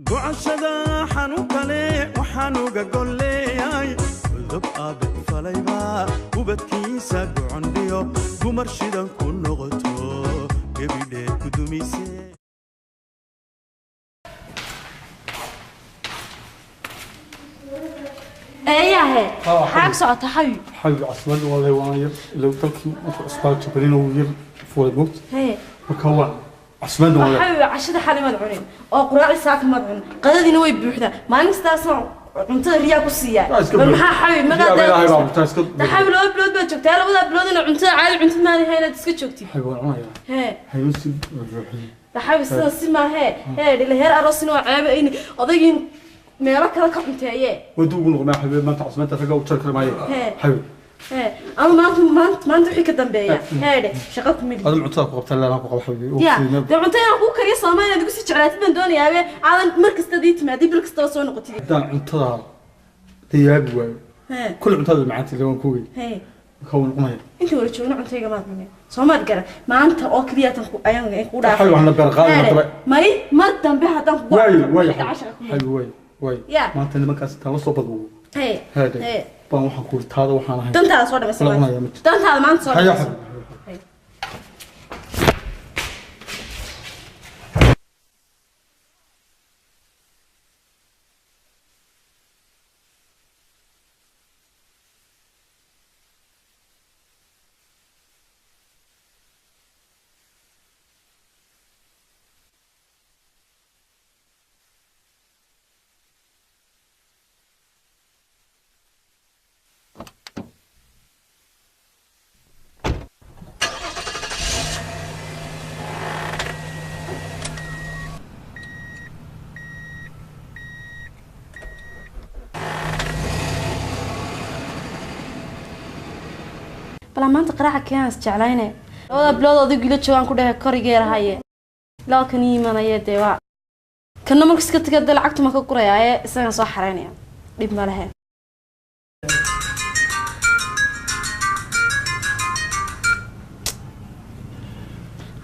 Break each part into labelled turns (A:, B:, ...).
A: Gocashada xanuun kale waxaan uga golleeyay, udub aabe falayba ubadkiisa gocondhiyo gumar shidan ku noqoto gebidheed ku dumise.
B: Eeyahe, maxaa ku socota, xabi?
C: Xabi casmad walay waan yar ilow dalkii markuu cusbaa jabalin uu yar fuulay moogta.
B: Hee.
C: Marka waa casmad walay.
B: Xabi, cashada xalay maad cunin oo quraaci saaka maad cunin, qadadiina way buuxdaa. Maalin kastaasna cuntada riyaa ku siiyaa.
C: Waa iska
B: bal
C: buux.
B: Maxaa xabi
C: Riyaa baa Ilaahay baa cuntaa iska
B: da xabi, 2 bilood baad joogtaa, labadaa bilood ina cuntada caadi cuntid maana inaad iska joogtid.
C: Xabi, waan cunayaa.
B: Hee.
C: Hayo, si buuxiyey.
B: Da xabi, sida si maahee. Hee, dhile heer aroosina waa ceebe in odaygii meelo kale ka cunteeye.
C: Waduu ugu noqonaa xabi, maanta casmada ragga u jari kari maayo.
B: Hee.
C: Xabi.
B: Hee, ama maanta wixii ka dambeeya, hee dhe, shaqo ku midhi.
C: Adum cuntada ku qabtaa leelaan ku qaba xabi.
B: Ya dee, cunto inaan kuu kariyo sooma inaad igu sii jeclaatid baan doonayaabe, aadan mar kasta adii timaadii bil kastaba soo noqotid.
C: Haddaan cuntada diyaabi waayo.
B: Hee.
C: Kulli cuntada macaanta waan kuugay.
B: Hee.
C: Marka waan cunaya.
B: Intii wada joogno cuntayga maad cunin, soomaad garan? Maanta oo keliya tan ayaan ku dhaafay.
C: Xabi, waxna beer qaadi
B: Hee,
C: haddaba.
B: May, mar dambe haddaan kugu
C: waay
B: arko,
C: waay
B: xagga
C: xabi
B: casharka ku
C: xabi, waay waay.
B: Ya.
C: Maanta nimankaas intaan la soo badwo.
B: Hee.
C: Hee.
B: Hee.
C: Baan waxaan ku taada waxaan ahayn.
B: Dantaada soo dhamaysa
C: La
B: maanta.
C: cunaya ma jirto.
B: Dantaada maanta soo
C: haya
B: dhamaysa.
C: Xabi.
B: Balaa maanta qaraaca keenaas jeclayne, labada bilood odaygu ila joogaan ku dhehe korigeerahaye laba kan ii imanaya. Dee waa kana marka iska taga, dee lacagtu ma ka gurayaaye, isagaan soo xareynaya, dhib ma lehe.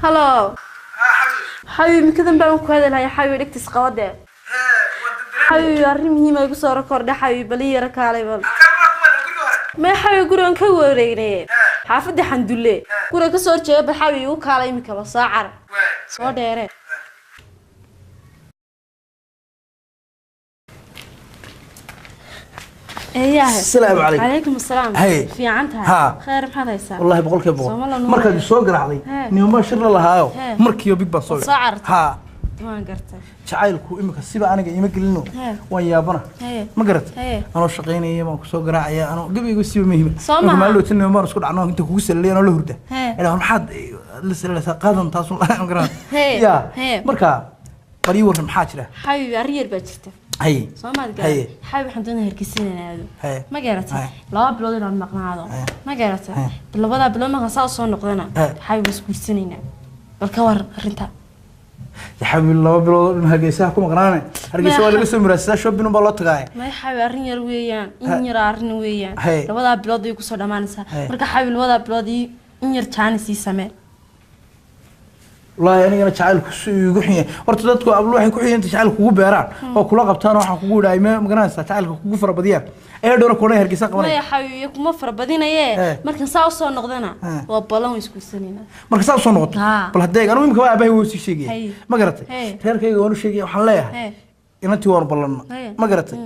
B: Halo xabiib, mikadan baan ku hadalhaya xabiib, dhegtiis qabadee. Xabiib, arrin muhiim ay igu soo kordhay xabiib, bal ii yara kaalay. Bal may xabiib, gurigan ka wareegnaye xaafadda Xandulle, guriga kasoo horjeeda. Bal xabiib igu kaalay imikaba, soo car soo dheere. Eeyahe.
D: Asalaamu calaykum.
B: Calaykum asalaam.
D: Hay.
B: Fiican tahay?
D: Haa.
B: Khayr, maxaad haysaa?
D: Wallaahi 100%.
B: Sooma la nuuraya.
D: Markaad soo garaacday
B: Hee.
D: nimanbaa shir la lahaayo.
B: Hee.
D: Markiiba big baan soo
B: Waad soo carartay.
D: Haa.
B: Waan gartay.
D: Jacaylku imika siba aniga ima gelino.
B: Hee.
D: Waan yaabana.
B: Hee.
D: Ma garat?
B: Hee.
D: Anoo shaqaynaya baan kusoo garaacaya, anoo gabayga siba muhiima.
B: Soo maha.
D: Maalin dhowta niman baan isku dhacno, inta kugu salalay anoo la hurda.
B: Hee.
D: Ilaa maxaad la salalaysaa qaadan taasun ma garan.
B: Hee.
D: Ya.
B: Hee.
D: Marka bari warran, maxaa jira?
B: Xabiib, arrin yar baa jirta.
D: Hay.
B: Soo maad
D: Haye.
B: garan? Xabiib, waxaan doonaya Hargeysa inaan aado.
D: Haye.
B: Ma garatay?
D: Haye.
B: 2 bilood inaan maqnaado.
D: Haye.
B: Ma garatay?
D: Haye.
B: Labadaa bilood markaan saa usoo noqdana,
D: Haye.
B: xabiib, waa isguursanaynaa. Bal ka waran arrinta?
D: Ya xabiib, 2 bilood oo dhan Hargeysaha ku maqnaane, Hargeysa waa laga soo muraadsadaa, shopping baa loo tagaaya.
B: May xabiib, arrin yar weeyaan, in yar arrin weeyaan.
D: Haye.
B: Labadaa bilood ayay kusoo dhammaanaysaa.
D: Haye.
B: Marka xabiib, labadaa bilood in yar jaanis ii samee.
D: Wallaahi anigana jacaylku si igu xun yahay. Horta dadku ablu waxay ku xun yihiin inta jacaylku kugu beeraan oo kula qabtaan, waxaan kugu idhahay ma garanaysaa, jacaylka kugu farabadiyaan ee dhowra kuodhan Hargeysa qabanaya.
B: Maya xabiib, iyo kuma farabadinaye.
D: Haye.
B: Markaan saa usoo noqdana,
D: Haye.
B: waa ballan, way isguursanaynaa.
D: Marka saa usoo noqoto.
B: Haa.
D: Bal haddee anigu imika waa aabahay wuu sii sheegaya.
B: Haye.
D: Ma garatay?
B: Haye.
D: Reerkayga waan u sheegaya, waxaan leeyahay
B: Hee.
D: inantii waanu ballanna.
B: Haye.
D: Ma garatay?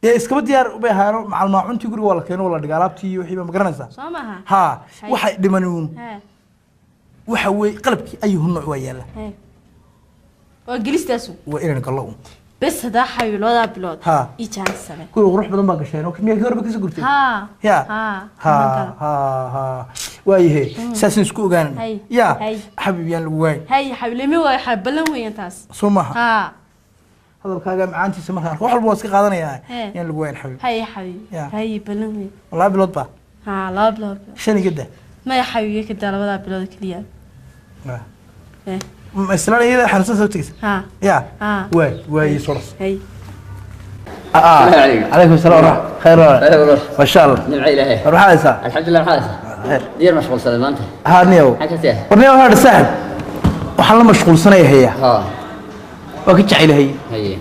D: Dee iskaba diyaar bay ahaano, macalmaacuntii guriga waa la keeno, waa la dhigay alaabtii iyo wixii ba, ma garanaysaa?
B: Soo maaha?
D: Haa.
B: Haye.
D: Waxay dhimanuun
B: Hee.
D: waxa weeye qalabkii ayuhu nooc waa yaalla.
B: Hee, waa gelistaasu.
D: Waa inaan gallo uun.
B: Bes hadaa xabiib, labadaa bilood
D: Haa.
B: ii jaanis samee.
D: Guriga qurux badan baa gasheen oo miyaa kii horeba kasoo gurtay?
B: Haa.
D: Ya.
B: Haa.
D: Ha ha ha, waayahe, saasaan isku ogaanana.
B: Hay.
D: Ya.
B: Hay.
D: Xabiib, yaan lagu waayin.
B: Hay xabiib, lama waayo xabiib, ballan weeyaan taas.
D: Soo maaha?
B: Haa.
D: Hadalkaaga macaantiisa markaan arko wax walba waan iska qaadanayaa.
B: Hee.
D: Yaan lagu waayin, xabiib.
B: Hay xabiib.
D: Ya.
B: Hay, ballan weyn.
D: 2 bilood baa.
B: Haa, 2 bilood.
D: Shan iga dah.
B: Maya xabiib, ka daa, labadaa bilood keliya. Eh.
D: Ma islaan iyada xanuunsan soo tegeysa?
B: Haa.
D: Ya.
B: Haa.
D: Waay waay, soo dhas.
B: Hay.
D: Calaykum salaam waraxmat khayr.
E: خير والله.
D: Ma sha Allah.
E: نمع إلهي.
D: War maxaa haysaa?
E: الحمد لله، محاسن.
D: Khayr.
E: دير مشغول سلام أنت.
D: Haa niyow.
E: حكيت يا.
D: War niyow, hadha saaxib, waxaan la mashquulsanaya hayaa.
E: ها.
D: Waa ka jecelahay.
E: هي.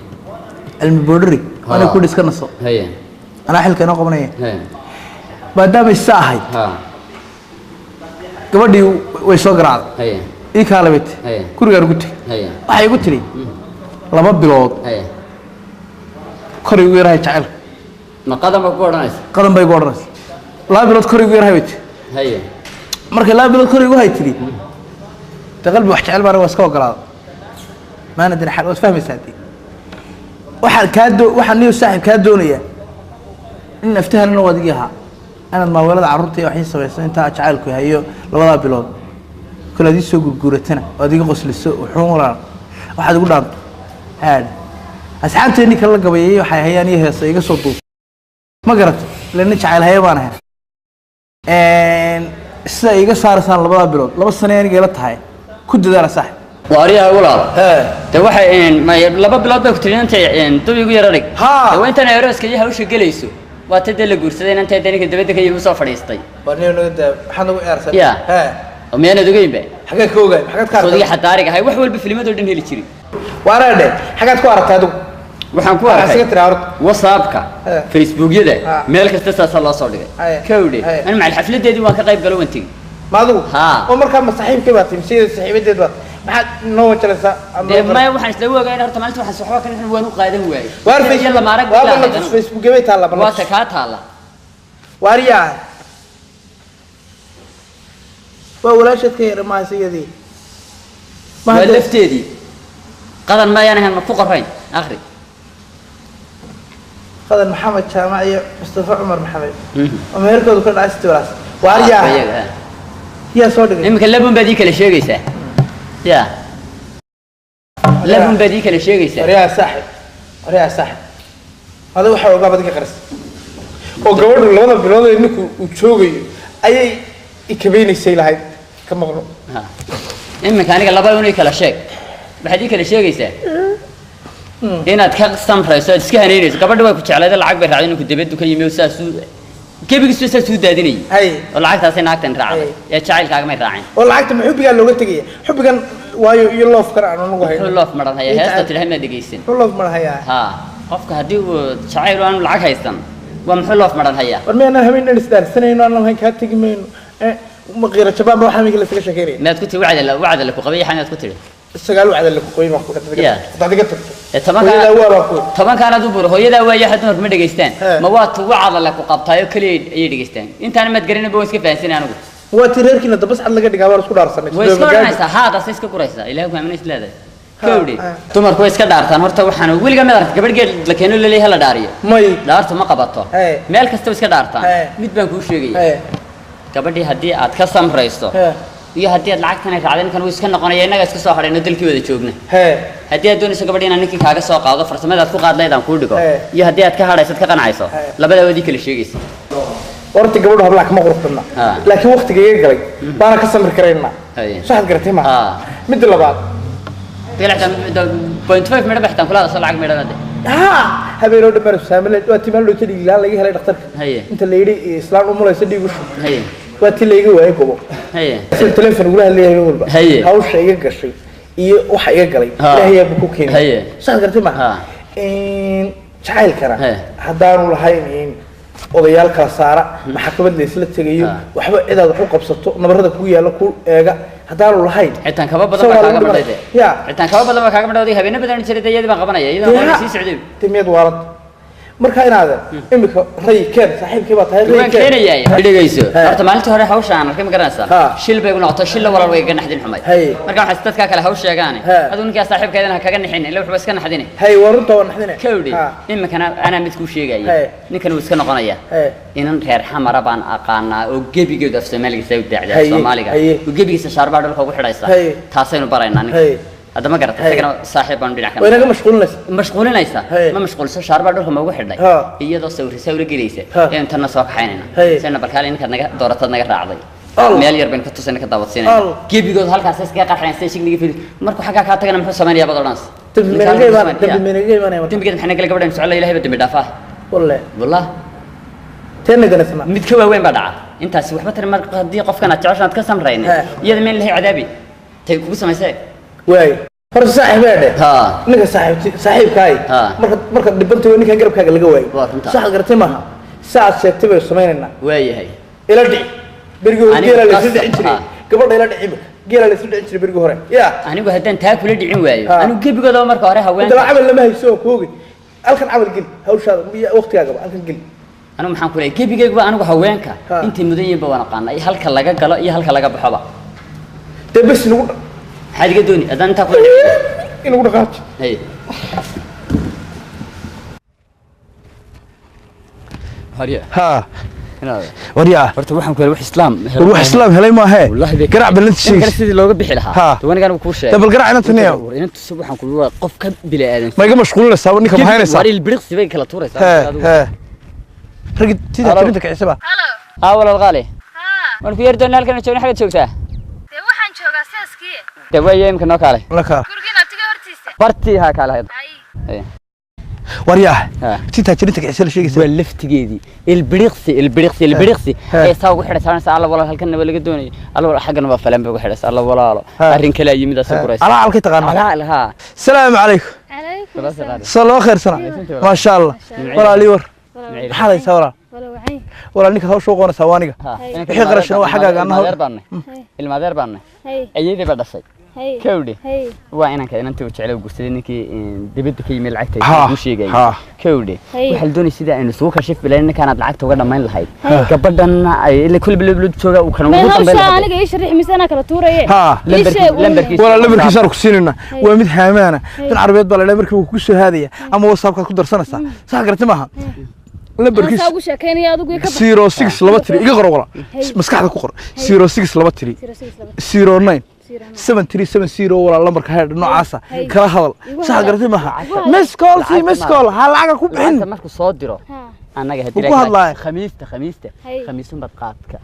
D: Cilmi boodhari waana ku dhiska naso.
E: Haye.
D: Anaa xilka inoo qabanaya.
E: Haye.
D: Maadaama isa ahayd
E: ha
D: gabadhii way soo garaacday.
E: Haye.
D: Ii kaalabet.
E: Haye.
D: Gurigaan ugu tegey.
E: Haye.
D: Waxay igu tiri 2 bilood.
E: Haye.
D: Kor igu yarahay jacayl.
E: Ma qadan baa ku odhanaysa?
D: Qadan bay igu odhanaysa. 2 bilood kor igu yarahay bay tiri.
E: Haye.
D: Markay 2 bilood kor igu hay tiri, de qalbi wax jecel baana waa iska ogolaada. Maana dina xal waad fahmaysaa dee. Waxaan kaa doo waxaan niyo saaxiib kaa doonayaa in aftahanna waad igi ahaa inaad maaweelada carruurta iyo waxii samayso intaa jacaylku hayo 2 bilood kale aad ii soo gurguuratana oo aad iga qosliso wuxuun walaal waxaad igu dhaanto haadh asxaabteennii kale la gabayay waxay hayaan iyo heesa iga soo duub ma garato ila nin jacayl haya baan ahay. Sida iga saaraysaan 2 bilood 2 sano aniga ila tahay ku dadaala saaxiib.
E: Waaryaha walaal. De waxay 2 bilood bay ku tiri intay dub igu yar arig.
D: Ha.
E: De waa intaan aerooska iyo hawsha gelayso. Waa ta dee la guursaday inantay dee ninka dibadda ka yimi soo fadhiistay.
D: Waa nin naga daa maxaad nagu ciyaarsan?
E: Ya. Oo miyaanad ogeynba?
D: Xageed ka ogaay? Xageed ka aragtay?
E: Soodiga xadaariga ahay wax walba filmadoo dhan heli jiray.
D: Waaree dhe xageed ku aragtay adigu?
E: Waxaan ku
D: Waxaa
E: arkay
D: iska tiraa horta.
E: WhatsApp-ka, Facebook-yada,
D: Ha.
E: meel kasta saasaa loo soo dhigay.
D: Haye.
E: Kowdhe,
D: Haye.
E: ani macal xafladeedii waan ka qayb galo waan tegey.
D: Ma adigu?
E: Ha.
D: Oo markaa ma saaxiibkay baad timi, sida saaxiibadeed baad. Maxaad noo wajalaysaa?
E: Dee maya waxaan isla ogahay in horta maalinta waxaan waxba ka nixin waan u qaadan waayey.
D: Waar
E: Iyo lama arag
D: waa
E: bilaa
D: bal
E: haydano.
D: Facebook bay taalla bal.
E: Waa ta kaa taalla.
D: Waaryaa. Waa walaashaad ka yar ma haysa iyadii. Ma
E: Waa
D: hadda-
E: lafteedii. Qadan mayaan ahayn ma ku qorayn. Akhri.
D: Qadan Maxamed Jaamac iyo Mustafa Cumar Maxamed. Oo meherkoodu ka dhacay sitii walaas. Waaryaa.
E: Iyaga, ha.
D: Yaa soo dhigay.
E: Iminka labun baad ii kala sheegaysaa. Ya. Labun baad ii kala sheegaysaa.
D: Waryaa saaxib. Waryaa saaxib. Adigu waxaa ogaa baad iga qaris. Oo gabadhu 2 bilood ee ninku uu joogayo ayay ikabeynaysay lahayd ka maqno.
E: Ha. Iminka aniga laba un ii kala sheeg. Waxaad ii kala sheegaysaa inaad ka samrayso aad iska hanaynayso. Gabadha way ku jeclayd lacag bay raacday ninku dibaddu ka yimi oo saas u gebigiisu saas u daadinayay.
D: Hay.
E: Oo lacagtaasay naagtan raacday.
D: Hay.
E: Ee jacaylkaaga may raacin.
D: Oo lacagta ma xubbigaa looga tegaya? Xubbigan waayo iyo loofkan aan anagu hayno.
E: Muxuu loof maran hayaa?
D: Iyo
E: Heesta
D: jacayl.
E: tidhaha maad dhegeysan.
D: Muxuu loof maran hayaa?
E: Ha. Qofka haddii uu jacayl aanu lacag haysan, waa muxuu loof maran hayaa?
D: War miyaanaan habeen dhan isdaarsanayno, aan lahayn kaa tegi mayno. Ma qiiro jabaan ba waxaa minka la isaga sheekeynaya.
E: Miyaad ku tiri wacda la ku qabay iyo xanaad ku tiri?
D: 9 wacda la ku qabay baan ku dhahay.
E: Ya.
D: Hadaad iga tagto.
E: Ee, tobanka-
D: Hooyadaa waa baan ku idhi.
E: tobankaanaad u buro. Hooyadaa waa iyo dumarku ma dhegeystaan.
D: He.
E: Ma waa tu wacda la ku qabtaayo kaliya ayay dhegeystaan. Intaana maad garanin ba waan iska fahansanay anigu.
D: Waa tii reerkiina dabas cad laga dhigaa, waan isku dhaarsanay.
E: Way iska odhanaysaa, haadaas iska guraysaa. Ilaahay ku aaminay is leedahay.
D: Ha,
E: Kowdhi,
D: ha.
E: dumarku way iska dhaartaan. Horta waxaan weligaa mid aragtay gabadh geel la keeno laleeyahay la dhaariyo.
D: May.
E: Dhaartu ma qabato.
D: He.
E: Meel kasta way iska dhaartaan.
D: He.
E: Mid baan kuu sheegaya.
D: He.
E: Gabadhii haddii aad ka samrayso
D: He.
E: iyo haddii aad lacagtan ay raacday ninkan wuu iska noqonaya, innaga iska soo hadhayno dalkii wada joogna.
D: He.
E: Haddii aad doonayso gabadhii inaan ninkii kaaga soo qaado farsamada aad ku qaad leedahay aan kuu dhigo.
D: He.
E: Iyo haddii aad ka hadhayso aad ka qancayso.
D: He.
E: Labadaa waad ii kala sheegaysa.
D: Horta gabadhu hablaha kama qurux badna.
E: Ha.
D: Laakiin waqtiga iga galay baana ka samri karaynaa.
E: Haye.
D: Saxad garatay ma?
E: Ha.
D: Midda labaad.
E: 0.5 midho baxtaan kula hadasho lacag midhana de.
D: Ha, habeen oo dhan baan saamilay. Waa tii maalin dhowta dhiig la'aan laga helay dhakhtarka.
E: Haye.
D: Inta la yidhi islaan u mulaysa dhiig u shub.
E: Haye.
D: Waa tii la iga waayay gobo.
E: Haye.
D: Sida telefoon ugula hadlayay habeen walba.
E: Haye.
D: Hawsha iga gashay iyo waxa iga galay.
E: Ha.
D: Ilaahay ayaa ku keenay.
E: Haye.
D: Saxad garatay ma?
E: Ha.
D: Jacaylkana
E: Haye.
D: haddaanu lahayn in odayaal kala saara, maxkamad la isla tegayo,
E: Ha.
D: waxba cidaad wax u qabsato, nabarada kugu yaalla ku eega, haddaanu lahayn.
E: Xitaan kaba badan
D: Soo
E: baa
D: waa
E: kaaga
D: lagu
E: madhay
D: dhimanaya.
E: de.
D: Ya.
E: Xitaan kaba badan baa kaaga madhay, odayga habeenno badan jiray, dee iyadii baan qabanaya, iyadoo
D: Dee
E: aan
D: ha.
E: sii socday.
D: Dee miyaad waalan? Marka inaadan imika ray keen, saaxiibkii baa tahay, ray
E: Waan
D: keen.
E: keenayaa. Dhegeyso.
D: He.
E: Horta maalintii hore hawsha aan arkay ma garanaysaa?
D: Ha.
E: Shil bay igu noqotay, shil la walaal way iga naxdin xumay.
D: Haye.
E: Marka waxaa dadka kale haw sheegaane.
D: He.
E: Adigu ninkaa saaxiibkeedana ha kaga nixin, ilaa wuxuu iska naxdine.
D: Haye, waa runta, waa naxdine.
E: Kowdhi,
D: Ha.
E: iminkana anaa mid kuu sheegaya.
D: Haye.
E: Ninkan wuu iska noqonayaa.
D: Haye.
E: Inan reer xamara baan aqaanaa oo gebigeedu af Soomaaliga saa u daacdaa
D: Haye,
E: Soomaaliga.
D: haye.
E: Oo gebigiisa shaarbaa dhulka ugu xidhaysa.
D: Haye.
E: Taasaynu baraynaa ninka.
D: Haye.
E: Hadda ma garatay,
D: Haye.
E: isagana saaxiib baanu dhinac ka
D: Way inaga mashquulinaysa.
E: mashquulinaysa.
D: Haye.
E: Ma mashquuliso, shaarbaa dhulka ma ugu xidhay.
D: Ha.
E: Iyadoo sawirisa ula gelaysa.
D: Ha.
E: Ayaynu tanna soo kaxaynayna.
D: Haye.
E: Sayna balkaale ninkaad naga doorataad naga raacday.
D: Al.
E: Meel yar baynu ka tusayna ka daawadsiinayna.
D: Al.
E: Gebigood halkaas iskaga qarxayaan sida shigniga fili. Markuu xaggaa kaa tagana muxuu samaynayaa baad odhanaysa?
D: Dambi
E: Ninkaan
D: meelaga
E: muxuu
D: imaan-
E: samaynayaa?
D: dambi meelaga imaanaya marka.
E: Dambigeed maxay nagala gabadhan socon Ilaahay baa dambi dhaafaa.
D: Wallahi.
E: Wallah.
D: Teena ganasna.
E: Mid ka waaweyn baa dhaca. Intaasi waxba tani marka haddii qofkan aad jeceshahay aad ka samraynin.
D: He.
E: Iyada meel Ilaahay cadaabi. Tay kugu samaysay.
D: Waay. Horta saaxiib
E: Ha.
D: Ninka saaxiibkaay
E: Ha.
D: marka dhibantay ninka garabkaaga laga waayay.
E: Waa runta.
D: Sax garatay maaha. Saad sheegtay bay sameynayna.
E: Waayahay.
D: Ila dhici. Berigi hore
E: Anigu
D: geela la
E: qasab,
D: isla dhicin jiray.
E: ha.
D: Gabadha ila dhici. Geela la isla dhicin jiray berigi hore. Ya.
E: Anigu haddaan taa kula dhicin waayo.
D: Ha.
E: Anigu gebigoodaba marka hore haweenka.
D: Inta camal lama hayso oo koogi. Halkan camal gel hawshaada waqtigaaga halkan gel.
E: Anigu maxaan ku leeyahay gebigayguba anigu haweenka
D: Ha.
E: intay mudan yihiin ba waan aqaanaa iyo halka laga galo iyo halka laga baxoba.
D: Dee bes nagu
E: Maxaad iga dooni haddaan intaa kula dhicin waayo?
D: inagu dhaqaaji.
E: Hey. Hariya.
D: Ha.
E: Inaad
D: Waryaa.
E: horta waxaan ku helay wax islaam
D: War wax islaam helay maahe.
E: Wallahi bay
D: Garaac ballanti
E: in kale
D: sheegis.
E: sidii looga bixi lahaa.
D: Ha.
E: Tobankan anigu kuu sheegay.
D: Dabal garaac inanta niyow.
E: War inanta sub waxaan ku leeyahay qof ka bila aadan.
D: Ma iga mashquulinaysaa ninka ma haynaysaa?
E: War il biriqsi bay kala tuuraysaa.
D: He
E: Adigu.
D: he. Ragi sida
E: Hello.
D: tirinta kicisaba.
B: Halo.
E: Ha walaal qaali.
B: Ha.
E: Waan ku yeeri doonaa halkan joogna xagga joogtaa.
B: Dee waxaan joogaa saaskii.
E: Dee waayo imka noo kaalay.
D: Laka.
B: Gurigiin abtiga hortiisa.
E: Bartii ha kaalay.
B: Hay.
E: Hey.
D: Waryaa.
E: Ha.
D: Sida tirinta kicisaba sheegaysa.
E: Waa laftigeedii ilbiriqsi ilbiriqsi ilbiriqsi
D: He.
E: ee saa ugu xidhaysaa alla walaal halkan waa laga doonayay alla walaal xaggana waa falan bay ugu xidhaysaa alla walaalo
D: He.
E: arrin kale ayaa yimid asoo guraysa
D: Alaa halkay taqaanaa.
E: alaal ha
D: Salaamu calaykum.
B: Calaykum salaam.
D: Soo khayr sana. Ma sha Allah. Walaal war. Maxaad haysaa walaal?
B: Wala wacay.
D: Walaal ninka hawsha u qoonaysaa waa aniga. Wixii qarashana waa xaggaaga, anna
E: ilmaadeer baanay ilmaadeer baanay
B: Hay.
E: ayeedii baa dhashay
B: Hay.
E: kowdhi
B: Hay.
E: waa inanka inantii uu jeclay guursaday ninkii dibadda ka yimid lacagta
D: Ha,
E: kuu sheegayay
D: ha.
E: kowdhi
B: Hay.
E: waxaa la doonayay sidii aynu isugu kashif bilayn ninkaanaad lacagta uga dhammayn lahayd gabadhanna ay ila kulli bilowd jooga uu kan
B: Meel
E: ugu dambayn
B: hawsha
E: lahayd
B: aniga ii sharix mise anaa kala tuuraye.
D: Ha.
B: Ii sheeg uun.
E: lambarkiisa.
D: Walaal lambarkiisa ku siinayna waa mid haamaana tan carabeed baa la leeyahay markii uu ku soo haadaya ama WhatsApp-ka ku darsanaysaa sax garatay maaha lambarkiisa
B: Aan saa ugu sheekeynaya adigu ii ka bax.
D: 0623 iga qor walaal maskaxda ku qor 0623
B: 0623
D: 09 7370 walaal lambarka heer noocaasa
B: Hay.
D: kala hadal
B: Igu
D: sax
B: hadal.
D: garatay maaha
B: Igu hadal.
D: miss call si miss call ha lacaga ku bixin
E: lacagta markuu soo diro
B: Ha.
E: annaga
D: Wuu ku hadlaaya.
E: khamiista khamiista
B: Hay.
E: khamiisun baad qaadka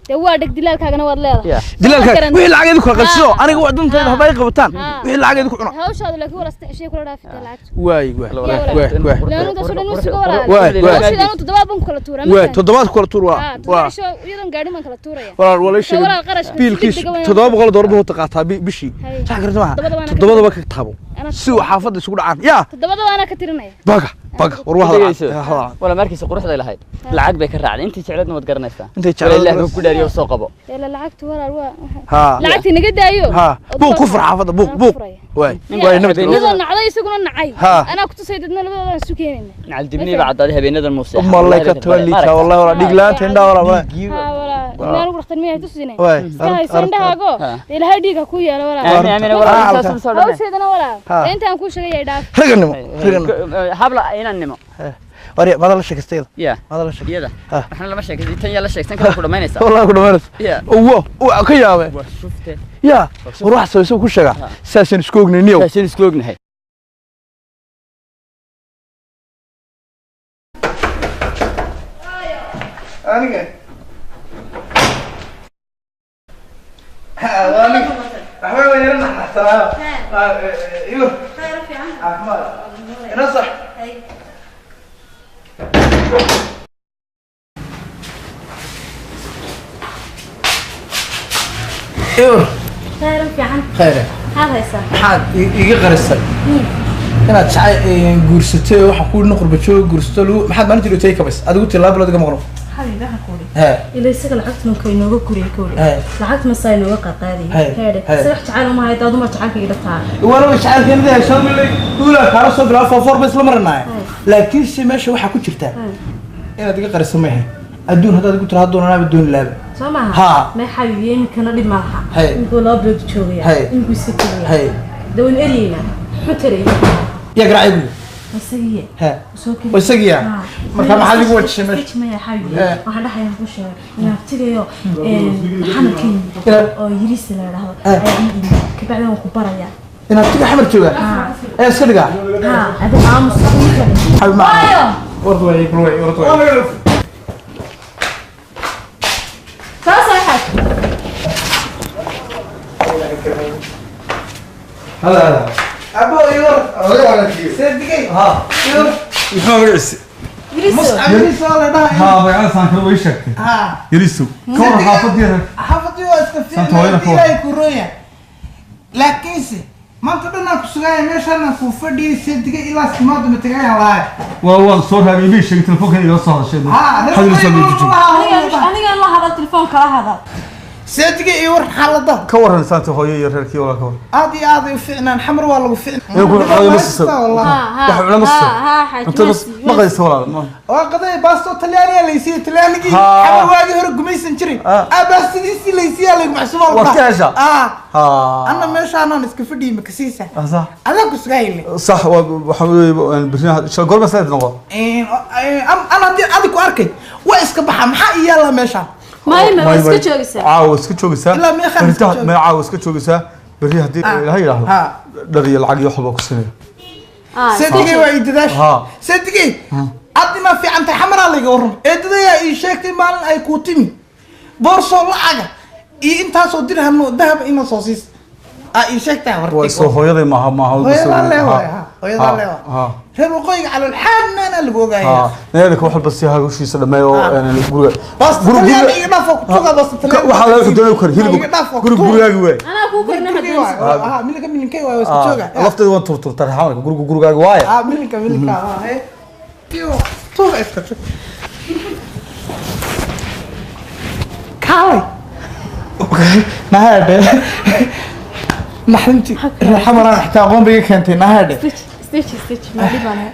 B: Dee waa dheg dilaalkaagana waad leedahay.
E: Ya.
D: dilaalka
B: Garan-
D: wixii lacag idinku qabsiyo
B: Ha.
D: aniga wax dantayda
B: Ha.
D: hadday qabataan
B: Ha.
D: wixii lacag idinku cuna
B: Hawshaadu laakiin wala saddex shay kula dhaafitay lacagtu.
D: waay waay waay waay
B: Laanu intaas oo dhan ma sugo walaal.
D: Waay, waay.
B: Hawshaada anu toddobaad baan ku kala tuuraa. ma
D: waay
B: fahantin?
D: toddobaad kula tuur
B: Ha,
D: waa
B: toddoba
D: waa
B: cisho iyadoon gaadhin baan kala tuuraya.
D: walaal walaal sheegay
B: Walaal qarashka
D: biilkiis
B: degdega waan-
D: $700 buu qaataa bishii
B: Hay.
D: sax gartay maaha
B: Toddobada waana ka
D: toddobadaba ka taabo
B: Anaa
D: si uu xaafadda isugu dhacaan yaa
B: Toddobada waana ka tirinaya.
D: baga baga war waa
E: Dhegeyso.
D: hadal
E: wala markiisa quruxday lahayd lacag bay ka raacday intii jecleedna waad garanaysaa
D: Intay jecleed
E: Walaal Ilaah buu ku dhaariyo soo qabo
B: Dee la lacagtu walaal waa.
D: ha
B: Lacagtii naga daayo.
D: ha
B: Oo
D: buuq ku
B: toban
D: fur xaafadda buuq
B: Anaa ku
D: buuq
B: furaya.
D: waay
E: Ninka
D: waay nabad
B: Iyadoo nacday isaguna nacay.
D: Ha.
B: Anaa ku tusay dadna labadoodan isu keenayna.
E: nacal dibnii baa caddaaday habeenadan muuse
D: malay ka toban liita wallahi wala dhig laanta indhaha wala wala
B: Ha walaal. Ilaa anigu dhakhtar miyaa tusine.
D: Waay.
B: Iska hayso indhahaago.
E: Ha.
B: Dee Ilaahay dhiig ha kuu yeelo walaal.
E: aamin aamin walaal
D: Ah,
E: intaas un soo dhamee
B: Hawsheedana walaal.
D: Ha.
B: Dee intaan kuu sheegay dhaaf.
D: raganimo raganimo
E: habla inaan nimo
D: wari mada la sheekaystay
E: ya
D: mada la sheekaystay
E: iyada
D: Ha.
E: waxna lama sheekaysan tan yaa la sheegsan kala ku dhamaynaysaa
D: wallahi ku dhamaanaysa
E: Ya.
D: uwo waa ka yaabe
E: waa shufte
D: ya war wax soo isoo ku sheega saasaan isku ognay niyow
E: saasaan isku ognahay
D: aniga waxba waa yara naxnaxsanaayo iyo caafimaad ina sax iyo
B: Khayr fiican.
D: khayr
B: Maxaad haysaa?
D: maxaad iga qarisay inaad jacay guursatay waxa ku qurba joog guursato lagu maxaad maalintii dhigtay kabays adigu tii laba bilood iga maqno
B: Xabiib waxaan ku idhi.
D: hee
B: Ilaa isaga lacagta marka inooga guriyay ka wadi.
D: Hey.
B: Lacagta masaa inooga qaadqaadayay.
D: Hey.
B: Heedhe.
D: Hey.
B: Isaga wax jacayl uma hayo, daaduma jacaylka iga dhaftaa.
D: waana way jacaylkeenada haysan milay duulaa kaala soo bilaabo foofoor ba isla marinaya
B: Hey.
D: laakiin se meesha waxaa ku jirta
B: Hey.
D: inaad iga qariso ma ahayn adduun haddaad igu tiraahdo doonanaaba dooni laaba
B: Soo maaha?
D: Ha.
B: May xabiib iminkana dhib ma laha.
D: Hey.
B: Iminkuu laba bilood joogaya.
D: Hey.
B: Iminkuu iska tegaya.
D: Hey.
B: Dee waynu eryeynaa. Muxuu tarayay?
D: yaa garaacay guriga
B: Isagiiye.
D: hee
B: Soo keli.
D: Waa isagiiya?
B: Ha.
D: Marka maxaad igu wajishay meesha?
B: Maya xabiib.
D: Hey.
B: Waxaan dhahayaa ku sheegay inaabtigayo xamarkii oo yiriisi la yidhaahdo
D: Hey.
B: ayaa ii yimid. Kabacdi waan ku barayaa.
D: inaad tiga xamar joogaa ee iska dhigaa
B: Ha, adiga aamus.
D: xabib ma
B: Waayo.
D: wardu waay wardu waay wardu waay
B: Soo saaxad.
D: هلا هلا ابو يور سيدي ها يور
C: Muxuu magaciisa?
D: مصعب يريسو la dhahay
C: Haa, magaciisa aan kala sheegtay.
D: ها
C: Yariisow. Ka war xaafadii
D: xaafadii waa iska
C: Santa hooyada ka war.
D: fiican ilaahay ku rooya laakiinse Maanta dhan aan ku sugaaya meeshaan ku fadhiyay seediga ilaa simaadu ma tagayaan lahay.
C: Waa soo raagay bii sheegay telefoonka iga soo hadashay.
D: Haa,
C: soo meejiyo.
B: Aniga la hadal telefoon kala hadal.
D: Seediga iyo war xaaladda.
C: Ka waran saanta hooyo iyo reerkii walaalka war.
D: Aad iyo aad u fiicnaan xamar waa lagu fiicnaan.
C: Ee ku cunada ma siiso. Wax cunada ma siiso. Cuntada ma qadayso walaal.
D: Waa qaday baasto Talyaaniga la isiiyay Talyaanigii xamar waagii hore gumaysan jiray. Baastidiisii la isiiyay lagu maxsuub
C: Waad ka heshaa?
D: Anna meeshaan iska fadhiyay ma kasiisa.
C: Sax.
D: Adaa ku sugaayay.
C: Sax waxa weeye birina shal goorma saad noqo.
D: Ana haddii adig ku arkay waa iska baxa maxaa ii yaala meeshaan?
B: May ma iska joogaysaa?
C: Caawa iska joogaysaa.
D: Ilaa meeqa iska joogaysaa?
C: Ma caawa iska joogaysaa. Berri haddii Ilaahay yiraahdo. Dhar iyo lacag iyo waxba ku siinaya.
D: Seedigay waa ii dadaash. Seedigay aad ima fiican tahay xamaraa layga warram. Eedadayaa ii sheegtay maalin ay kuu timi boorsoo lacaga iyo intaasoo dirham oo dahab ina soo siis. Ii sheegtay wartay.
C: Waa soo hooyaday maaha maaha.
D: Hooyadaa le waay. Hooyadaa le waay. Reer waqooyiga calool xaanaana lagu ogaaya.
C: Neelka wax walba si hawshiisa dhameeyo guriga.
D: Guriga iga dhaaf oo ku tuga basta
C: Talyaani. Waxa laga doonay kar hilib. Guriga gurigaaga waay.
B: Anaa ku korna hadda.
D: Milinka milinkay waay iska jooga.
C: Lafteeda waan turturtaa xamarka guriga gurigaaga waay.
D: Milinka milinka. Tiyo tuga iska joog. Kaalay. Nahaade. Naxdinti xamaraan xitaa aqoon bay iga keentay nahaade.
B: Stitch stitch ma dhibana.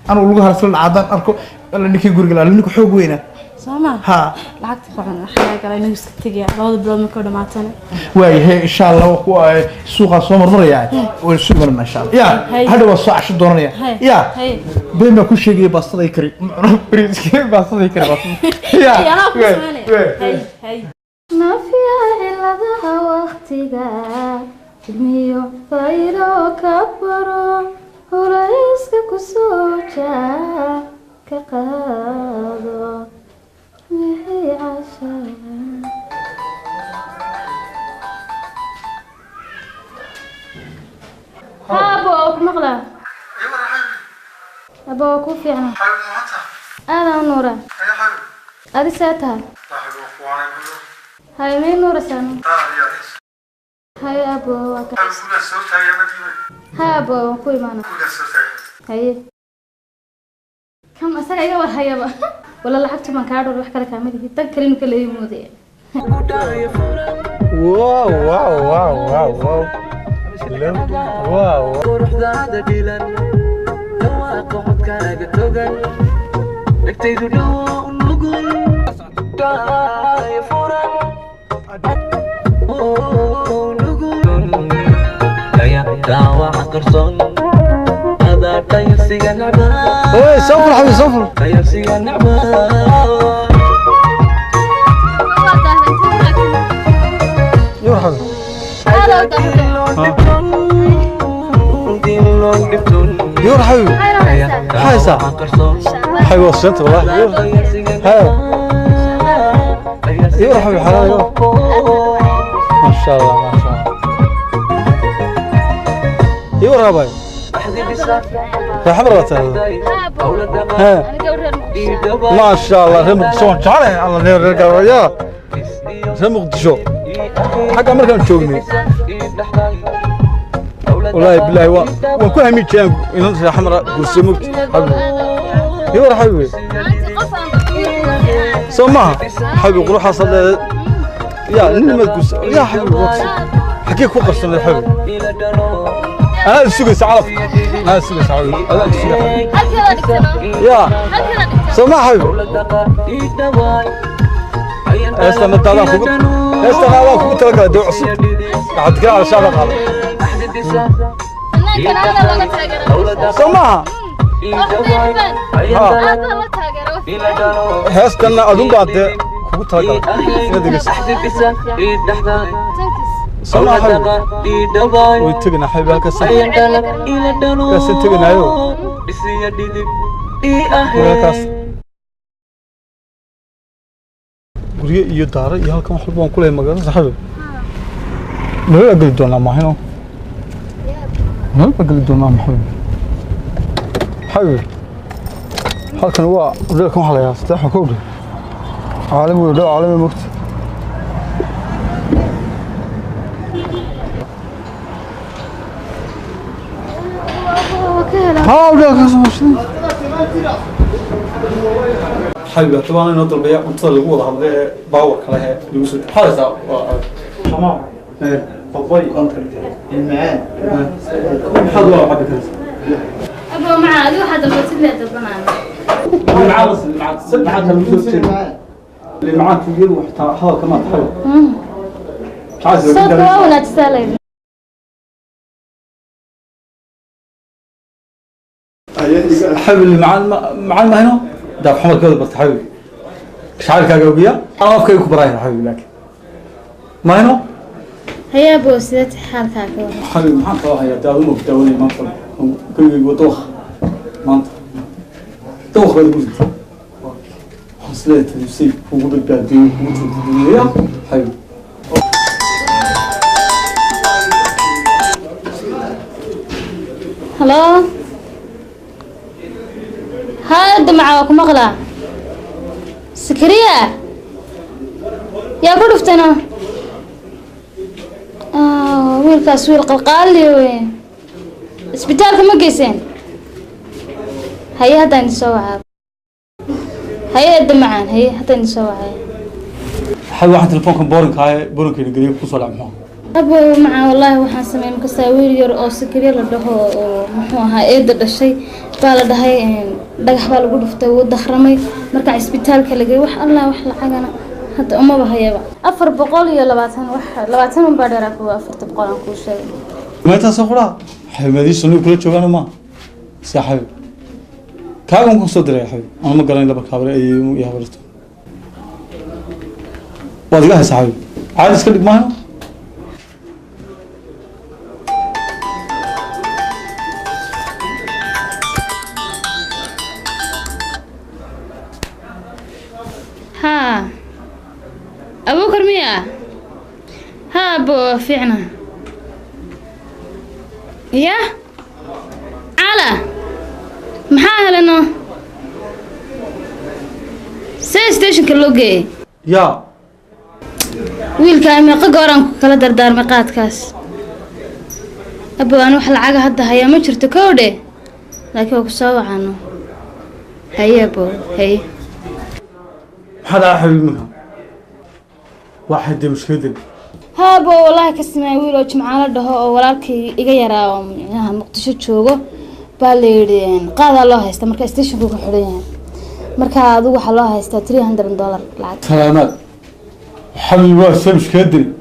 D: Anu lagu harsan caadaan arko alla ninkii guriga la ninku xoog weyna.
B: Soo ma?
D: Ha.
B: Lacagta ku cun waxa kale inuu iska tagaya labada bilood markuu dhamaatana.
D: Waayahay insha Allah ku ay suuqa soo marmaraya. Way soo marnaa insha Allah. Ya, hadda waa soo casho doonaya. Ya. Been ma ku sheegay baastada kari. Bariiska baastada kari baastada.
B: Ya. Anaa ku sameynaya. Hay hay.
F: Ma fiya ciladaha waqtiga ilmiyo fayro ka baro culayska ku soo jaa ka qaado wixii cashaa. Abo ku maqlaa. Abo ku fiicna. Aad nuura. Adi see tahay? Hay may nuurasaan? Hay abo waa ka. Hay abo waan ku imaana. Haye. Kam asaga iga war hayaba. Wala lacagta baan kaa dhowr wax kale kaama lihi. Tan kale inuu ka leeyahay moodaya.
C: Wow wow wow wow wow. Wow.
G: Quruxdaada dhilan dhawaaqa codkaaga togan dhegtaydu dhow nugul dhaay furan daawaca qarsoon adaa dhayalsiga nacbaa.
C: Oy safur xabiib safur.
G: Dhayalsiga nacbaa.
C: Yur xabiib. Yur xabiib. Haysa. Xabiib waa santa wallahi. Yur. Hay. Yur xabiib xalaal. Ma sha Allah ma sha Allah. Yur abay. حمرة ما شاء الله رمق شو جعله الله نير يا رمق شو حق أمريكا نشوفني والله بالله وكل همي كان ينزل حمرة قسمك حبيبي يا حبيبي سماها حبيبي روح حصل يا نما تقص يا حبيبي حكيك فوق السنة يا حبيبي أنا السوق سعرف أنا السوق سعرف أنا السوق يا سماح حبيبي استنى طالع فوق استنى الله فوق تلقى دوعس قاعد تقرا على شعرك غلط سماح هستنى أظن بعد فوق تلقى سماح حبيبي ويتقنا حبيبي هالكاس كاس تقنا أيوه كاس guryo iyo daaro iyo halkan wax walba waan ku leeyahay magaalada xabib nolol geli doonaa maahino nolol baa geli doonaa maxabib xabib halkan waa hoteelkan waxaa la yidhaahdaa saddex kow dheh caalami wey dhow caalami mogta حبيبي طبعا انا اضرب يا انت اللي هو هذا باور كله يوسف هذا تمام ايه باباي المعان حد ولا حد كذا
F: ابو معاذ واحد الوسيله طبعا
C: المعاذ المعاذ اللي معاك كبير وحتى هذا كمان حلو
F: صوت ولا تسالي
C: الحبل اللي معاه ما هنا ده محمد كذا بس حبيبي مش عارف كاجوبيا انا افكر كبراي حبيبي لكن ما هنا
F: هيا ابو سيدات حالك
C: حبيبي محمد صراحه يا داوم بداوني ما كل يقول ما طوخ بالجوز حصلت نفسي وقول بالبادي وتدنيا حبيبي
F: هلو هذا معاك مغلى سكرية يا قرفت أنا ويلكاس ويل قلقالي وين اسبيتالك ما قيسين هيا هدا نسوعها هيا الدمعان هيا هدا نسوعها
C: حد واحد تلفونك بورنك هاي بورنك اللي قريب كوصل عمها
F: أبو مع والله waxaan sameeyay marka wiil yar oo sakriye la dhaho oo muxuu ahaa eeda dhashay baa la dhahay dhagax baa lagu dhuftay wuu dakhramay marka isbitaalka laga wax Allah wax lacagana hadda uma bahayaba 420 wax 20 baa dheeraa ku 400 aan ku sheegay
C: ma inta soo qura xamadii sunu kula joogan ma saaxiib kaagan ku soo diray xabiib ana ma garan laba kaabre ay iyo habarto wadiga saaxiib caadi iska dhig maayo
F: ها أبو كرمية ها أبو فعنا يا على محاها لأنه سي ستيشن كلوجي
C: يا
F: ويل كان قوران كلا دردار مقادكاس أبو أنا وح العاقة هدا هيا ما شرت كودي لكن هو كسوة عنه هيا أبو هيا
C: هذا حبيبي منها واحد مش كذب
F: هابو والله كسمay wiil oo jimcaalo dhaho oo walaalkay iga yaraa oo inaha Muqdisho joogo baa la yiri qaada loo haysta marka station ku xiran yahay marka adigu waxa loo haystaa $300 lacag
C: salaamad حبيبي waa مش كذب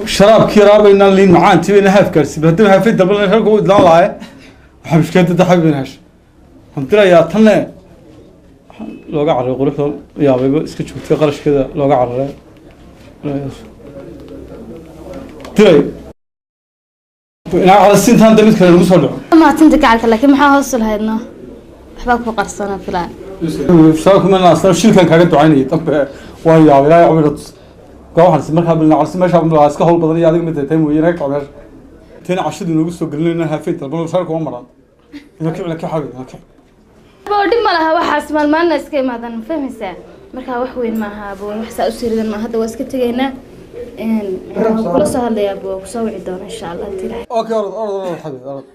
C: شراب كيرابينا اللي معان تبينا هاف كرسي بدل هاف دبل ركو لا لا waxa mushkilada xabibin hash hanti yaa tanne looga cararay quruxda yaabayba iska joogtay qarashkeeda looga cararay diray inaa calasintaan damid kale lagu soo dhaco
F: ma tinta gacalka laakiin maxaa hoos lahaydno waxba ku qarsana filaan
C: shaaku ma naasna shilkan kaaga ducaynayay dambe waa yaabay ilaahay cumri tus waxaan markaa bilna calasin meesha ma iska howl badan iyo adiga mid tahay mooyee naga kacbeer tina cashadu noogu soo gelinayna haafeen dalban shaarku ma maraan ina kicna ka xabi ina kic
F: boodhi ma laha waxaas maalmaalna iska imaadan ma fahmaysaa marka wax weyn ma aha boo wax saa u siiridan ma hadda waa iska tegaynaa kula soo hadlayaa boo ku soo wici doona insha Allah intii
C: okay orod orod orod xabiib orod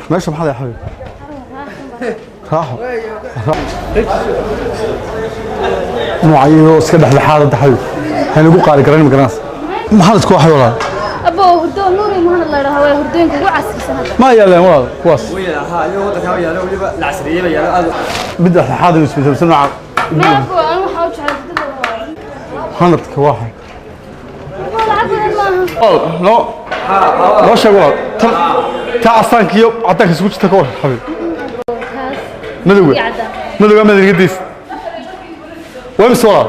C: ماشي محمد يا حبيبي راحوا نوعيه iska dhexdhexaad xabiib hanagu qaali garan magaras maxaa isku waxay walaal
F: abo hurdo nuuri ma la yiraahdo waa hurdooyinka ugu casrisan hadda
C: ma yaaleen walaal kuwaas
E: ha iyo wadanka yaalo waliba la casriyeeyay yaalo aad
C: mid dhexdhexaad isku midabsan nooca
F: ma abo aan waxa u jeclay hurdada
C: hanadka waxa
F: lacag badan maaha
C: no loo sheeg walaal ta casaanka iyo caddaanka isugu jirta ka war xabiib madowga madowga madowga waa mise walaal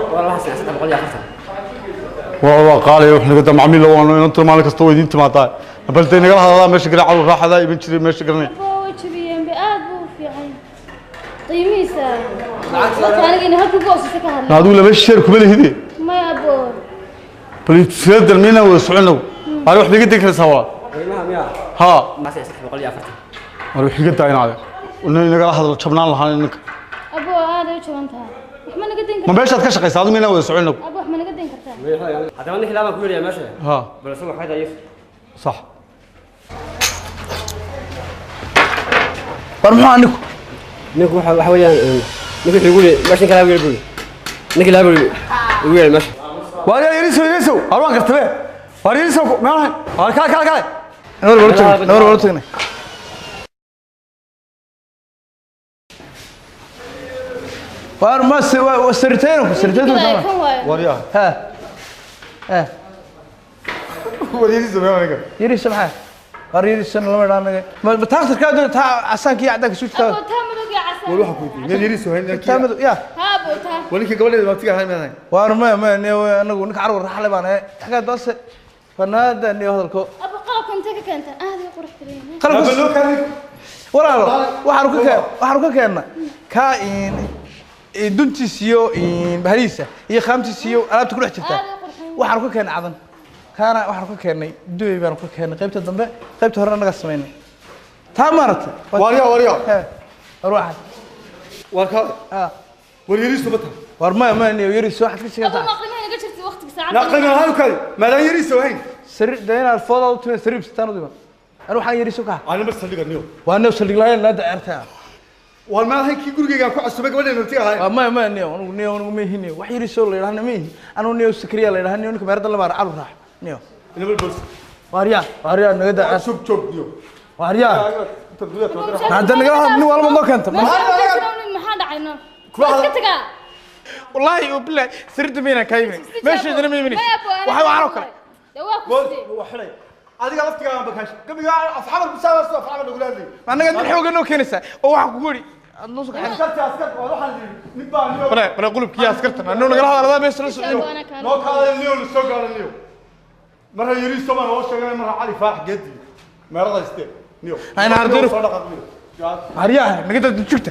C: waa qaali wax naga dam macmiil waa inta maalin kasta way idin timaadaa bal day nagala hadalaa meesha gara caruur raaxada iban jiray meesha garanay
F: way jabiyeen ba aad buu u fiican qiimihiisa aniga halka ugu hooseysa ka hadlay
C: adigu laba sheer kuma lihide
F: maya abo
C: bal sida dalmiina wada soconow ani wax biga degi karaysaa walaal
E: qiimaha miya
C: ha
E: ma 640
C: war wax iga daa inaade nagala hadlo jabnaan lahaan ninka
F: abo aad ay u jaban tahay wax ma naga dayn
C: ma meeshaad ka shaqaysaa adigu miinaan wada soconow
F: abo wax ma naga dayn kartaa
H: Haddaba ninka laabaan ku yeerayaa meesha.
C: Ha.
H: Bal isagu waxay tahay.
C: Sax.
D: War muxuu anigu?
H: Ninku waxa weeyaan ninku wuxuu igu yiri meesha ninka laabaan yeer. Ninka laabaan igu yeer meesha.
C: Waar yariisow yariisow arwaan kartabe. Waar yariisow meelahan. Waar kale kale kale.
D: Nawar wala tagnay, nawar wala tagnay. Waar ma sirteen ku sirteen.
C: Waar yaa.
D: Ha. Ha.
C: Waar yariisow meelahan.
D: Yariisow maxaa? Waar yariisow lama dhaanaga. Ma taaqtar ka doon taa asaanki cadaan ka soo
F: Abo taa madow iyo casaan.
C: War waxa ku yidhi meel yariisow hayn.
D: Taa madow ya.
F: Ha abo taa.
C: Wali gabadheeda maabtiga hayn meelahan.
D: Waar ma ne anagu ninka carwar raxle baan ee xagaa doose. Fanaada ni hadalko.
F: Abo qalabka intee ka keenta? Aad ay qurux badan yihiin.
D: Qalabka loo keenay. Walaalo waxaanu ka keennaa ka in duntiis iyo in bahriisa iyo khaamtiis iyo alaabta ku dhex jirta. Waxaanu ka keennay cadan. Kaana waxaanu ka keennay duway baanu ka keennay qaybta dambe qaybta hore naga sameynay. Taa maarta.
C: Wariyo wariyo.
D: Ruuxa.
C: War ka.
D: Ah.
C: War yariiso bata.
D: War ma ni yariiso waxaad ka sheegtaa.
F: Abo ma qiimaha naga jirtay waqtiga saacadda.
C: La qiimaha halka ma la yariiso hayn.
D: Sariir dayna fooda u timid sariir sitaan u dhiman. Anu waxaan yariiso ka.
C: Ana bas saldhiga niyo.
D: Waa niyo saldhig la'aan la daarta.
C: War ma hayn ki gurigeyga ku cusubay gabadheena maabtiga hayn.
D: Ma niyo anigu niyo anigu ma hiniyo. Wax yariiso la yiraahdo ma hin. Anu niyo sakriya la yiraahdo niyo ninka meerda la maar calu raax. Niyo.
C: Ina bal bas.
D: Waarya waarya naga daa.
C: Sug joog niyo.
D: Waarya. Hadda naga nin walba ma keento.
F: Maxaa dhacay no? Iska tagaa.
D: Wallahi u billahi sirta meena ka yimid. Meesha idina ma yimid. Waxa waxaan oo kale.
C: Waa xilay. Adiga laftiga aan bakaash. Gabiga asxaab bisaaba soo afxaab lagu leeyahay.
D: Ma anaga dad xoog noo keenaysa oo waxa kugu yiri noo soo xarin.
C: Askarta askarta waa waxaan yiri mid baa niyo.
D: Bale bale qulubkiya askarta anuu nagala hadalada meesha la socdo.
C: Noo kaalay niyo la soo gaaray niyo. Marra yiri Soomaan oo sheegay marra Cali Faax Gedi. Meerada istee niyo.
D: Ayna ardir.
C: Soo dhaqaq niyo.
D: Aryaha naga dad jugta.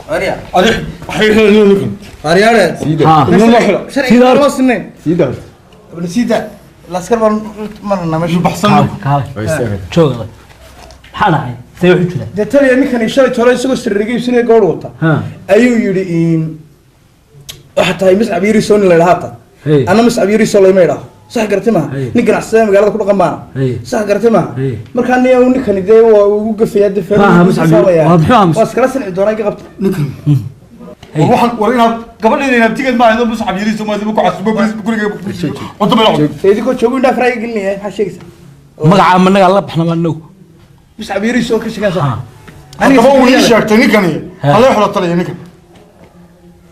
D: Arya.
C: Adi waxay xilay ninkan.
D: Aryaare.
C: Siida.
D: Siida. Siida.
C: Siida.
D: Siida. Laskar baan marna meesha
C: baxsan.
I: Joog. Maxaa dhacay? See wuxuu jiraa?
D: Dee taliya ninkan shalay tolay isagoo sirriga iibsanaya gabadh wata. Ayuu yidhi in waxa tahay Miscab Yariiso nin la yidhaahdo hata. Anna Miscab Yariiso layma yidhaaho. Sax garatay maaha. Nin ganacsada magaalada ku dhaqan maana. Sax garatay maaha. Markaa nin ninkani dee waa ugu gafayaa dee waa iskala sanci doonaa iga qabta.
C: Ninkan. Waxaan war inaad gabadheena inaad tigid ma ahdo Muscab Yariiso ma ku casubo guriga wada ma lacag.
D: Idinkoo joogo indhaha faraha gelinaya maxaa sheegaysaa?
I: Magaca ma naga la baxna ma anagu.
D: Muscab Yariiso ka sheegaysaa.
C: Aniga uu ii sheegtay ninkani. Halay xula talaya ninkan.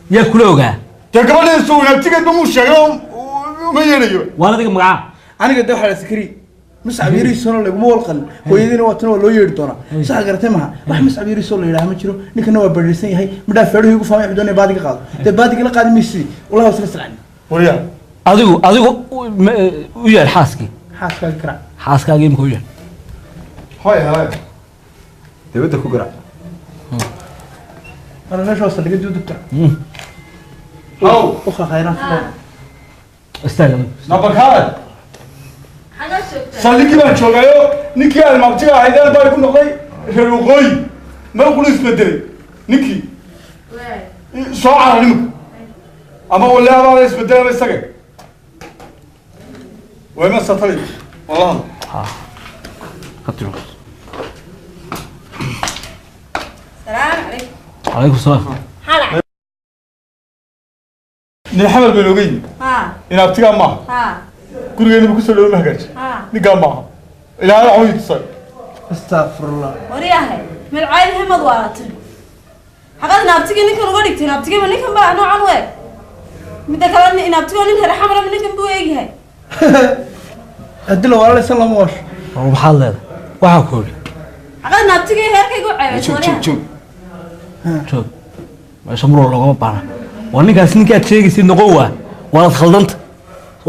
I: Yaa kula ogaa.
C: Dee gabadheena soo inaad tigid ma muu sheegay ma yeelayo.
I: Waa adiga magaca.
D: Aniga dee waxaa la sikri. Muscab Yariiso laguma walqan. Hooyadiina waa tan waa loo yeeri doonaa. Sax garatay maaha. Wax Muscab Yariiso la yiraahdo ma jiro. Ninkana waa bariirsan yahay. Midhaa feedhuhu igu fahmay wuxuu doonaya baadiga qaado. Dee baadiga la qaadi maysid. Wallahi waa isla salcani.
C: Wariyaa.
I: Adigu u yeer xaaskii.
D: Xaaskaaga garaac.
I: Xaaskaaga imika u yeer.
C: Hooy hooy. Dibadda ku garaac.
D: Ana meesha waa saldhigga dudubta.
C: How.
D: U khayran.
I: Istaaga.
C: Nabakaad. Saldhiggii baan joogayo ninkii aan maabtiga ahayd baa igu noqday reer waqooyi meel qulu isbedelay ninkii soo carar nimanka ama walaabaa isbedelay ama isaga wayma satali wallahi
B: Salaam calaykum.
I: Calaykum salaam.
B: Xala.
C: Nin xamal baa looga yimi. In abtigaa maaha. Gurigeena ku soo dhawo ma hagaaji. Ninkaa maaha. Ilaahay waxuu ii tusay.
D: Astaghfirullah.
B: Waryahay, meel caadi himad waalatay. Xaqad naabtiga ninkan uga dhigtay naabtiga ma ninkan baa noocan u eg. Midda kale in naabtiga nin reer xamar ma ninkan buu eegyahay.
D: Haddii la walaalaysan lama washo.
I: War maxaad leedahay? Waxaa ku yidhi.
B: Xaqad naabtiga heerkaygu ceebay.
I: Joog joog joog. Joog. Meesha muran loogama baahna. Waa ninkaas ninkaad sheegaysid noqon waa. Waanaad khaldanta.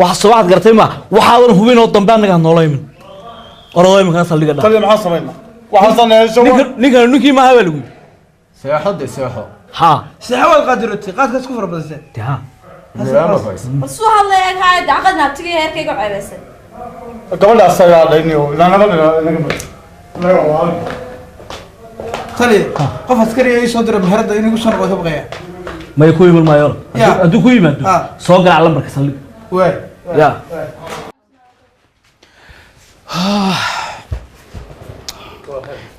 I: Waxa soo waxaad garatay ma waxaadan hubin oo dambe anaga noola imin. Orodoo iminkan saldhigga dha.
C: Taliya maxaan samaynaa? Waxaan sameeyay
I: ninkan ninkii maaha baa lagu yidhi.
J: Seexo de seexo.
I: Ha.
D: Seexo waad qaadirotay qaadkaas ku fara badisay.
I: De ha.
B: Bal soo hadlay eeg haay xaqad naabtiga heerkaygu ceebaysay.
C: Gabadha asagaa dhayniyo ilaa nabad inaga mar. Inaga waa.
D: Taliya qof askari ay soo diray meherada inuu igu soo noqdo ka baqaya.
I: May ku iman maayo. Hadduu ku yimaado soo garaac lambarka saldhigga.
D: Waay.
I: Ya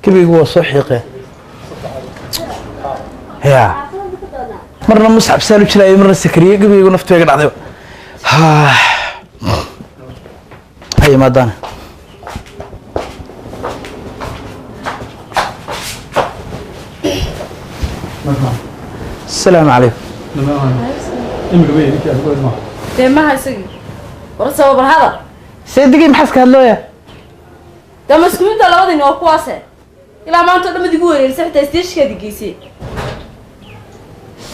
D: Kebigu waa soo xiiqee ya, marna Muscab saan u jilaayay, marna Sakariye. Gebigu naftu iga dhacday. Ha yimaadaan. Asalaamu calaykum.
C: Imika bay ninkii aad ku ma
B: Dee maha isagii war sabab hadal.
D: Seedigii, maxaa iska hadlooya?
B: Dee maskuulinta labadani waa kuwaase ilaa maanta oo dhan mad igu wereerisay, xitaa isteeshkeedi geysay.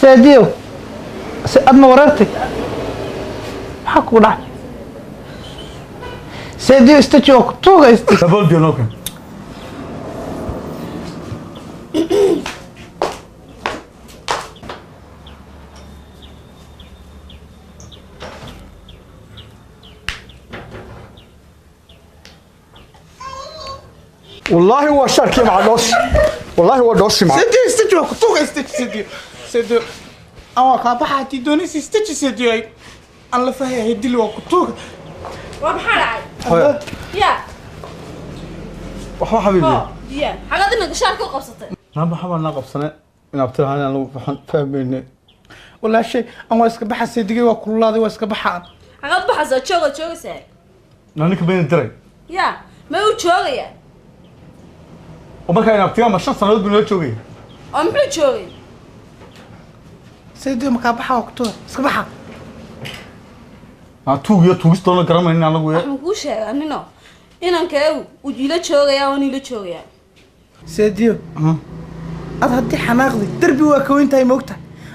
D: Seediyow, se aad ma wareertay? Maxaa kugu dhacay, seediyo? Istaji oo tuuga istaji.
C: Dabool noo keen. Wallaahi waa shaarkii maca dhooshi, wallaahi waa dhooshi maca.
D: Seediyo, istaji, waa ku tuuga, istaji seediyo. Seediyo, aan waa kaa baxa haddii doonaysa. Istaji seediyo, ay aan la fahayahay dili, waa ku tuuga.
B: Waa maxaa dhacay?
C: Hooyo.
B: Ya.
C: Waxba xabiibi.
B: Ya, xagaad inanka shaarka u qabsatay?
C: Naa maxaa baan naa qabsane inaad tirahaan anagu waxaan fahmayne.
D: Walaashay, aan waa iska baxa seedigay, waa kululaaday, waa iska baxaan.
B: Xagaad baxaysaa? Jooga, joogaysaa.
C: Naa ninka bayna diray.
B: Ya, ma uu joogaya?
C: Oo markaa inaad ma 5 sannadood buu nala joogaya?
B: Oo muxuu joogay?
D: Seediyo, makaa baxa, waa ku tuuga, iska baxa.
C: Naa tuug iyo tuugis doona garanmaynin anagu.
B: Waxaan kuu sheegaa nino inanka ew uu ila joogayaa oo niila joogayaa.
D: Seediyo, ad haddii xanaaqdi derbi waa ka weyn tahay, moogta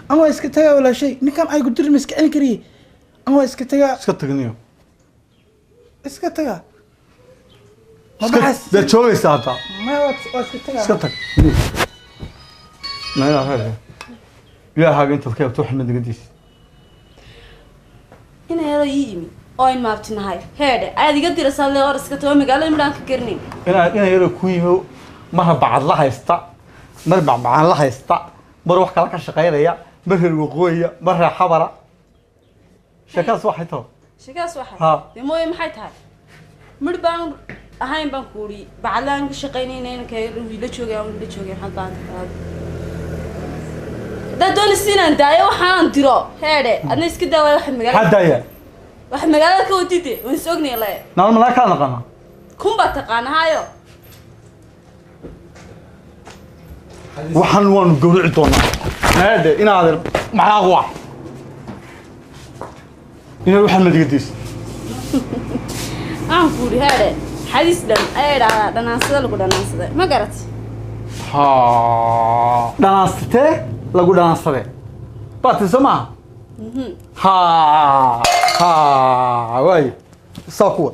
D: an waa iska tagaa. Walaashay, ninkan ay ku diri ma iska celin kariye, an waa iska tagaa.
C: Iska tagniyo.
D: Iska tagaa, ma baxas?
C: Dee joogaysaa hadda.
D: Maya, waa iska tagaa.
C: Iska tag. Naa ilaahaaga intaad ka eegto waxna digadiis.
B: Ina yaroo ii yimi oo ayn maabtinahay heedhe ayaad iga diraysaa lee or iska tago, magaalada midhaan ka garanayn.
C: Inaa yaroo ku yimi, marna bacad la haysta, mar macmacaan la haysta, mar wax kala ka shaqaynaya, mar reer waqooyiya, mar reer xabara, sheekadaas waxay taho.
B: Sheekadaas waxay
C: Ha.
B: Dee mooye, maxay tahay? Midh baan ahayn baan kuuri bacadlaan ka shaqaynayna, inanka ila joogaya oo ila joogaya. Maxaad baanta haddaad doonaysa inaan daayo waxaanan diro heedhe, adna iska daawaya waxaad
C: maxaa
B: magaalada
C: daaya?
B: Waxaad magaalada ka wadide waan is ognay le.
C: Naal malaa kaa naqana.
B: Kun baad taqaana hayo.
C: Waxaan waanu gawrici doonaa naade inaadeer maxaa waa inaad waxaan madigadiis.
B: Aan kuuri heedhe, xadiis dhan ayaa idhaahdaa dhanaansada lagu dhanaansaday, ma garat?
C: Ha, dhanaanstatee lagu dhanaansadee baati soo maaha. Ha ha, waayo saa kuwa.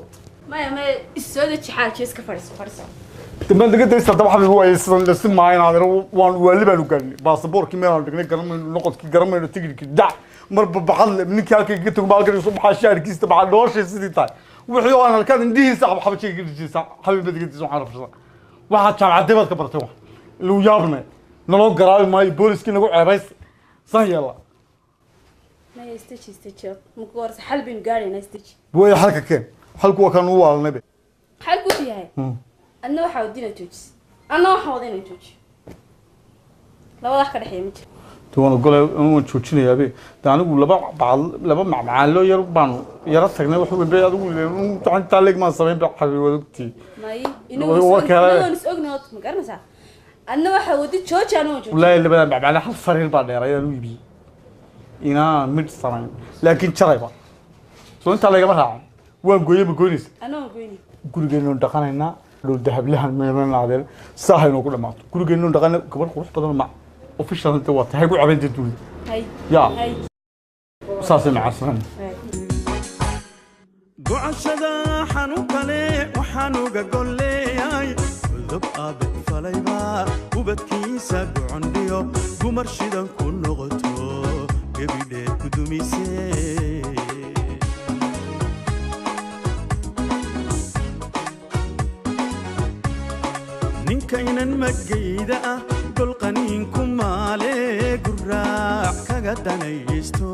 B: Maya maya, is soo deji xaaji, iska fadhiiso, fadhiiso.
C: Dambaan digadiis haddaba xabiibi waaye sidan dhasi maayo inaadeer, waan waali baanu gaarnay, baasaboorkii meelaan dhignay garanmayno, noqodkii garanmayno, tigidhkii dac marba bacad ninkii halkay ka tago halkan isu baxaa shaarkiisa baxaa dhooshay sidii tahay wixii oo aan halkaan indhihiisa xabxabajay ka dhijisa. Xabiibi digadiis waxaan rafsan waxaa jaamacadday baad ka bartay, wax lagu yaabnay naloo garaabi maayo, booliskii nagu ceebays san yeela.
B: Maya, istaji, istaji, marka horse xal baynu gaadhaynaa, istaji.
C: Way xalka keen, xalku waa kaan u waalanaybe.
B: Xalku wuxuu yahay, adna waxaa wada inaad joojis, anna waxaan wada inaan joojiyo, labada wax ka dhexeeya ma jiro.
C: De waan ogolay, waan joojinayaabe. De anigu laba bacad laba macmacaanlo yar baanu yaro tagnay, wax weyn bay adigu intaa leeg maan samayn ba xabiib, waad ogtii.
B: May
C: Waa kale.
B: Inagoon is ognahay horta, ma garanaysaa? Adna waxaa wadi jooji, anna waan jooji.
C: Wallaahi labada macmacaanle hal sariir baa dheer ayaan u iibiyey inaan midh samayn, laakiin jarayba soo intaa laygama raacin, waan gooyey, ma goynaysa?
B: Anna waan goyni.
C: Gurigeennu dhaqanaynaa, dhow dahablahan meelanaadeen saaha inoo ku dhamaato. Gurigeennu dhaqana, gabadh qurux badan ma official inta waa tahay ku cabaynta dunida.
B: Hay.
C: Ya.
B: Hay.
C: Saasay macaasanayn.
A: Gocashada xanuun kale waxaan uga golleeyay udub aabe falayba ubadkiisa gocondhiyo gumar shidan ku noqoto gebidheed ku dumise. Ninkaynan magayda ah golqaniinku maale guraac kaga danaysto.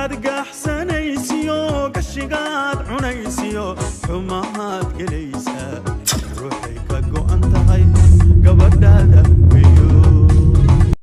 A: Gurigaad gaaxsanaysiyo, gashigaad cunaysiyo, xumahaad gelaysaa, ruuxay ka go'an tahay gabadhaada weyo.